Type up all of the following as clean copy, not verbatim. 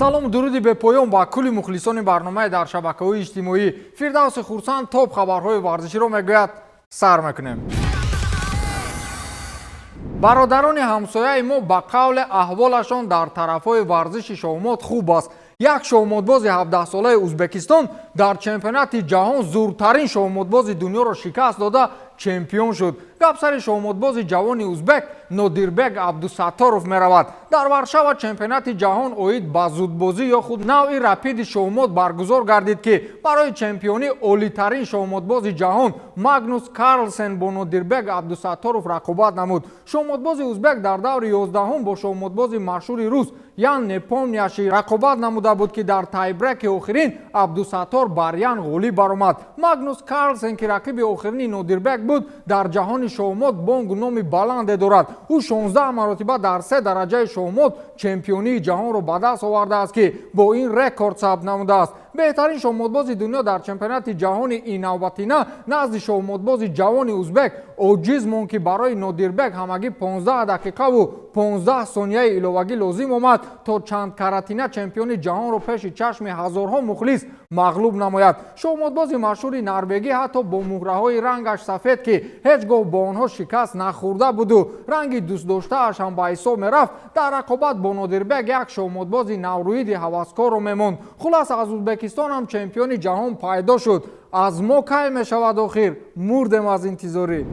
Салому дуруди бепоён ба кулли мухлисони барномаи дар шабакаҳои иҷтимоӣ. Фирдавси Хурсанд топ хабарҳои варзиширо мегӯяд. Сар мекунем. Бародарони ҳамсояи мо, ба қавле, аҳволашон дар тарафҳои варзиши шоҳмот хуб аст. Як шоҳмотбози 17-солаи Узбекистон дар чемпионати ҷаҳон зуртарин шоҳмотбози дунёро шикаст дода, чемпион шуд. Гап сари шоҳмотбози ҷавони узбек Нодирбек Абдусатторов меравад. Дар Варшава чемпионати ҷаҳон оид ба зудбозӣ ё худ навъи рапиди шоҳмот баргузор гардид, ки барои чемпионӣ олитарин шоҳмотбози ҷаҳон Магнус Карлсен бо Нодирбек Абдусатторов рақобат намуд. Шоҳмотбози узбек дар даври 11-ум бо шоҳмотбози машҳури рус Ян Непомнящий рақобат намуда буд, ки дар тайбреки охирин Абдусаттор бар Ян ғолиб баромад. Магнус Карлсен, ки рақиби охирини Нодирбек буд, дар ҷаҳони шоҳмот бонгу номи баланде дорад. Ӯ 16 маротиба дар се дараҷаи шоҳмот чемпионии ҷаҳонро ба даст овардааст, ки бо ин рекорд сабт намудааст. Беҳтарин шоҳмотбози дунё дар чемпионати ҷаҳони ин навбатина назди шоҳмотбози ҷавони узбек оҷиз монд, ки барои Нодирбек ҳамагӣ 15 дақиқаву 15 сонияи иловагӣ лозим омад, то чанд каратина чемпиони ҷаҳонро пеши чашми ҳазорҳо мухлис мағлуб намояд. Шоҳмотбози машҳури норвегӣ ҳатто бо муҳраҳои рангаш сафед, ки ҳеҷ гоҳ бо онҳо шикаст нахӯрда буду ранги дӯстдоштааш ҳам ба ҳисоб мерафт, дар рақобат бо Нодирбек як шоҳмотбози наврӯиди ҳаваскорро мемонд. Хулас, аз Узбекистон ҳам чемпиони ҷаҳон пайдо шуд. Аз мо кай мешавад охир? Мурдем аз интизорӣ.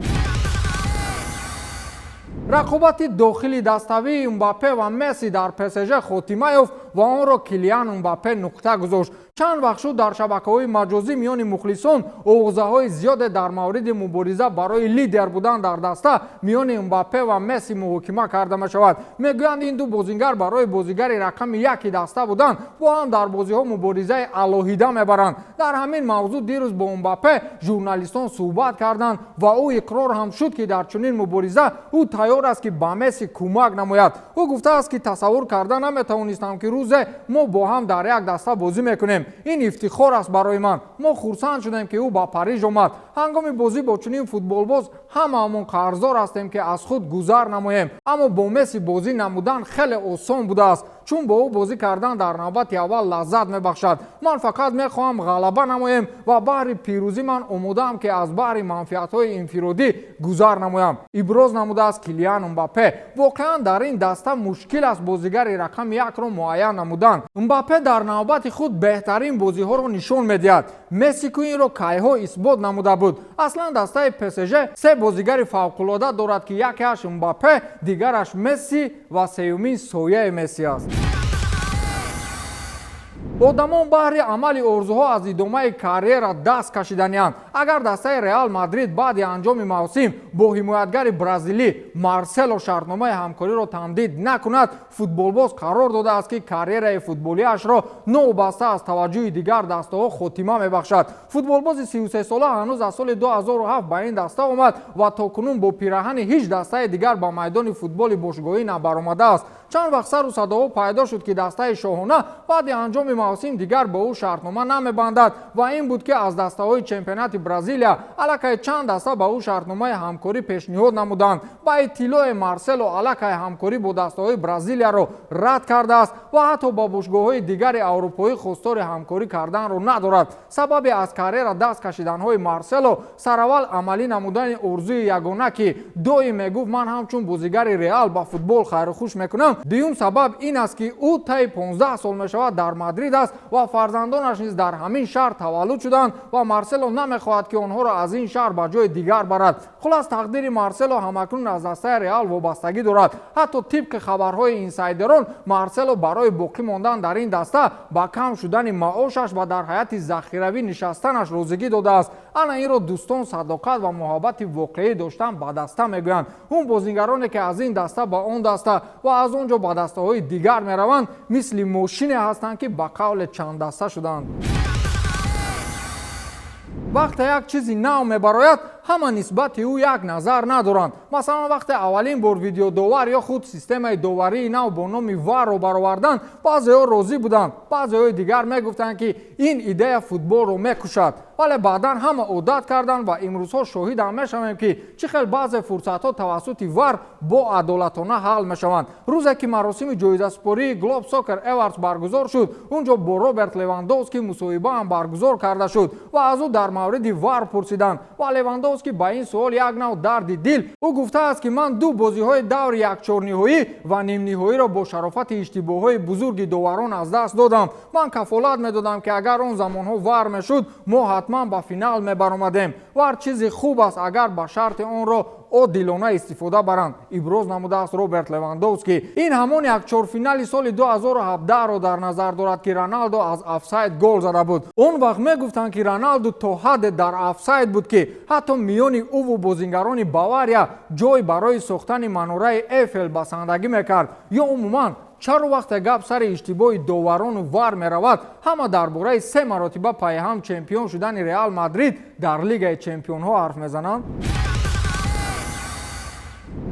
Рақобати дохили даставии Мбаппе ва Месси дар ПСЖ хотима ёфт ва онро Килиан Мбаппе нуқта гузошт. Чанд вақт шуд, дар шабакаҳои маҷозӣ миёни мухлисон овозаҳои зиёде дар мавриди мубориза барои лидер будан дар даста миёни Мбаппе ва Месси муҳокима карда мешавад. Мегӯянд, ин ду бозингар барои бозигари рақами яки даста будан бо ҳам дар бозиҳо муборизаи алоҳида мебаранд. Дар ҳамин мавзӯъ дирӯз бо Мбаппе журналистон суҳбат карданд ва ӯ иқрор ҳам шуд, ки дар чунин мубориза ӯ тайёр аст, ки ба Месси кӯмак намояд. Ӯ гуфтааст, ки тасаввур карда наметавонистам, ки рӯзе мо бо ҳам дар як даста бозӣ мекунем. Ин ифтихор аст барои ман. Мо хурсанд шудем, ки ӯ ба Париж омад. Ҳангоми бозӣ бо чунин футболбоз ҳамаамон қарздор ҳастем, ки аз худ гузар намоем. Аммо бо Месси бозӣ намудан хеле осон будааст, чун бо ӯ бозӣ кардан дар навбати аввал лаззат мебахшад. Ман фақат мехоҳам ғалаба намоем ва баҳри пирӯзӣ ман омодаам, ки аз баҳри манфиатҳои инфиродӣ гузар намоям, иброз намудааст Килиан Мбаппе. Воқеан, дар ин даста мушкил аст бозигари рақами якро муайян намудан. Мбаппе дар навбати худ беҳтарин бозиҳоро нишон медиҳад. Месси ку инро кайҳо исбот намуда буд. Аслан дастаи ПСЖ се бозигари фавқулода дорад, ки якеаш Мбаппе, дигараш Месси ва сеюмин сояи Месси аст. Одамон баҳри амали орзуҳо аз идомаи карьера даст кашиданианд. Агар дастаи Реал Мадрид баъди анҷоми мавсим бо ҳимоятгари бразилӣ Марсело шартномаи ҳамкориро тамдид накунад, футболбоз қарор додааст, ки карьераи футболиашро новобаста аз таваҷҷӯҳи дигар дастаҳо хотима мебахшад. Футболбози 33-сола ҳанӯз аз соли 2007 ба ин даста омад ва то кунун бо пираҳани ҳеҷ дастаи дигар ба майдони футболи бошгоҳӣ набаромадааст. Чанд вақт сару садоҳо пайдо шуд, ки дастаи шоҳона баъди анҷоми мавсим дигар бо ӯ шартнома намебандад ва ин буд, ки аз дастаҳои чемпионати Бразилия аллакай чанд даста ба ӯ шартномаи ҳамкорӣ пешниҳод намуданд. Ба иттилои Марсело, аллакай ҳамкорӣ бо дастаҳои Бразилияро рад кардааст ва ҳатто ба бошгоҳҳои дигари аврупоӣ хостори ҳамкорӣ карданро надорад. Сабаби аз карьера даст кашиданҳои Марсело сараввал амалӣ намудани орзуи ягона, ки доим мегуфт: «Ман ҳамчун бозигари Реал ба футбол хайрухуш мекунам». Дуюм сабаб ин аст, ки ӯ таи 15 сол мешавад, дар Мадрид аст ва фарзандонаш низ дар ҳамин шаҳр таваллуд шуданд ва Марсело намехоҳад, ки онҳоро аз ин шаҳр ба ҷои дигар барад. Хулас, тақдири Марсело ҳамакнун аз дастаи Реал вобастагӣ дорад. Ҳатто тибқи хабарҳои инсайдерон, Марсело барои боқӣ мондан дар ин даста ба кам шудани маошаш ва дар ҳайати захиравӣ нишастанаш розигӣ додааст. Ана инро, дӯстон, садоқат ва муҳаббати воқеӣ доштан ба даста мегӯянд. Он бозигароне, ки аз ин даста ба он даста ва аз он ҷо ба дастаҳои дигар мераванд, мисли мошине ҳастанд, ки ба қавле чанддаста шуданд. Вақте як чизи нав мебарояд, Ҳама нисбати ӯ як назар надоранд. Масалан, вақте аввалин бор видеодовар ё худ системаи доварии нав бо номи ВАРро бароварданд, баъзеҳо розӣ буданд, баъзеҳои дигар мегуфтанд, ки ин идея футболро мекушад. Вале баъдан ҳама одат карданд ва имрӯзҳо шоҳид ҳам мешавем, ки чӣ хел баъзе фурсатҳо тавассути ВАР бо адолатона ҳал мешаванд. Рӯзе ки маросими ҷоизасупории Globe Soccer Awards баргузор шуд, он ҷо бо Роберт Левандовский мусоҳиба ҳам баргузор карда шуд ва аз ӯ дар мавриди ВАР пурсиданд ва Левандовский ба ин суол як нав дарди дил. Ӯ гуфтааст, ки ман ду бозиҳои даври якчорниҳоӣ ва нимниҳоиро бо шарофати иштибоҳҳои бузурги доварон аз даст додам. Ман кафолат медодам, ки агар он замонҳо ВАР мешуд, мо ҳатман ба финал мебаромадем. ВАР чизи хуб аст, агар ба шарти онро одилона истифода баранд, иброз намудааст Роберт Левандовский. Ин ҳамон якчорфинали соли 2017-ро дар назар дорад, ки Роналдо аз офсайд гол зада буд. Он вақт мегуфтанд, ки Роналду то ҳадде дар офсайд буд, ки ҳатто миёни ӯву бозингарони Бавария ҷой барои сохтани манораи Эфел басандагӣ мекард. Ё умуман, чаро вақте гап сари иштибоҳи доварону ВАР меравад, ҳама дар бораи се маротиба пайҳам чемпион шудани Реал Мадрид дар Лигаи чемпионҳо ҳарф мезананд?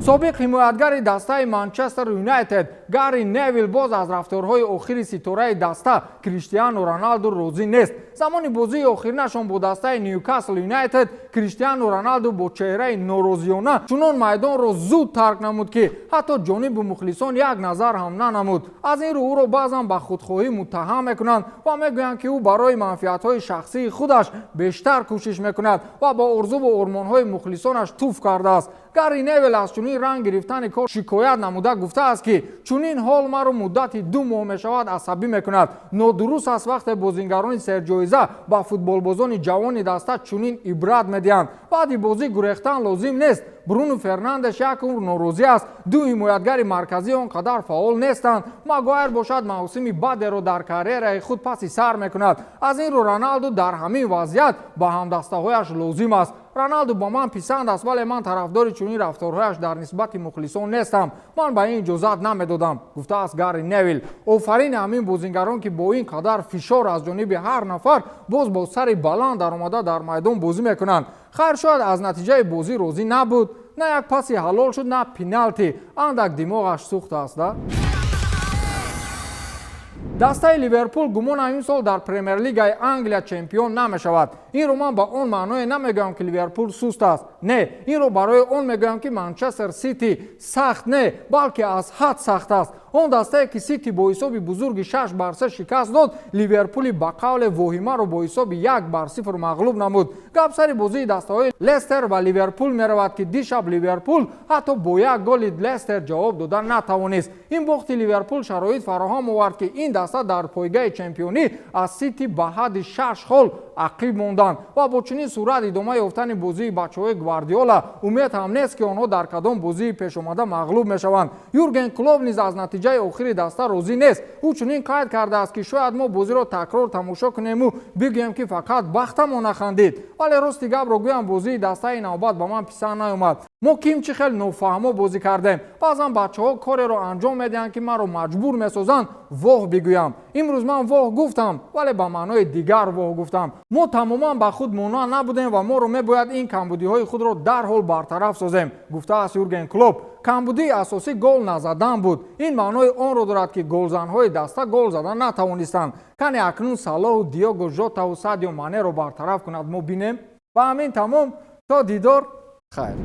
Собиқ ҳимоятгари дастаи Манчестер Юнайтед Гарри Невил боз аз рафторҳои охири ситораи даста Криштиану Роналду розӣ нест. Замони бозии охиринашон бо дастаи Ньюкасл Юнайтед Криштиану Роналду бо чеҳраи норозиёна чунон майдонро зуд тарк намуд, ки ҳатто ҷониби мухлисон як назар ҳам нанамуд. Аз ин рӯ ӯро баъзан ба худхоҳӣ муттаҳам мекунанд ва мегӯянд, ки ӯ барои манфиатҳои шахсии худаш бештар кӯшиш мекунад ва ба орзуву ормонҳои мухлисонаш туф кардааст. Гарри Невил аз чунин ранг гирифтани кор шикоят намуда, гуфтааст, ки чунин ҳол маро муддати 2 моҳ мешавад асабӣ мекунад. Нодуруст аст, вақте бозингарони серҷоиза ба футболбозони ҷавони даста чунин ибрат медиҳанд. Баъди бозӣ гурехтан лозим нест. Бруно Фернандеш як умр норозӣ аст. Ду ҳимоятгари марказӣ он қадар фаъол нестанд. Магуайр бошад, мавсими бадеро дар карьераи худ паси сар мекунад. Аз ин рӯ Роналду дар ҳамин вазъият ба ҳамдастаҳояш лозим аст. Роналду ба ман писанд аст, вале ман тарафдори чунин рафторҳояш дар нисбати мухлисон нестам. Ман ба ин иҷозат намедодам, гуфтааст Гарри Невил. Офарини ҳамин бозингарон, ки бо ин қадар фишор аз ҷониби ҳар нафар боз бо сари баланд даромада дар майдон бозӣ мекунанд. Хайр, шояд аз натиҷаи бозӣ розӣ набуд. На як паси ҳалол шуд, на пеналти. Андак димоғаш сӯхтааст да. Дастаи Ливерпул гумонам имсол дар Премер-лигаи Англия чемпион намешавад. Инро ман ба он маъное намегӯям, ки Ливерпул суст аст. Не, инро барои он мегӯям, ки Манчестер Сити сахт не, балки аз ҳад сахт аст. Он дастае, ки Сити бо ҳисоби бузурги 6-3 шикаст дод, Ливерпули ба қавле воҳимаро бо ҳисоби 1-0 мағлуб намуд. Гап сари бозии дастаҳои Лестер ва Ливерпул меравад, ки дишаб Ливерпул ҳатто бо як голи Лестер ҷавоб дода натавонист. Ин бохти Ливерпул шароит фароҳам овард, ки ин даста дар пойгаи чемпионӣ аз Сити ба ҳадди шаш хол ақиб монданд ва бо чунин сурат идома ёфтани бозии бачаҳои Гвардиола умед ҳам нест, ки онҳо дар кадом бозии пешомада мағлуб мешаванд. Юрген Клоп низ аз натиҷаи охири даста розӣ нест. Ӯ чунин қайд кардааст, ки шояд мо бозиро такрор тамошо кунему бигӯем, ки фақат бахтамон нахандид. Вале рости гапро гӯям, бозии дастаи навбат ба ман писанд наёмад. Мо ким чӣ хел нофаҳмо бозӣ кардем. Баъзан бачаҳо кореро анҷом медиҳанд, ки маро маҷбур месозанд воҳ бигӯям. Имрӯз ман воҳ гуфтам, вале ба маънои дигар воҳ гуфтам. Мо тамоман ба худ монанд набудем ва моро мебояд ин камбудиҳои худро дарҳол бартараф созем, гуфтааст Юрген Клоп. Камбудии асосӣ гол назадан буд. Ин маънои онро дорад, ки голзанҳои даста гол зада натавонистанд. Кане акнун Салоҳу, Диого Жотаву Садио Манеро бартараф кунад, мо бинем. Ба ҳамин тамом. То дидор, хайр.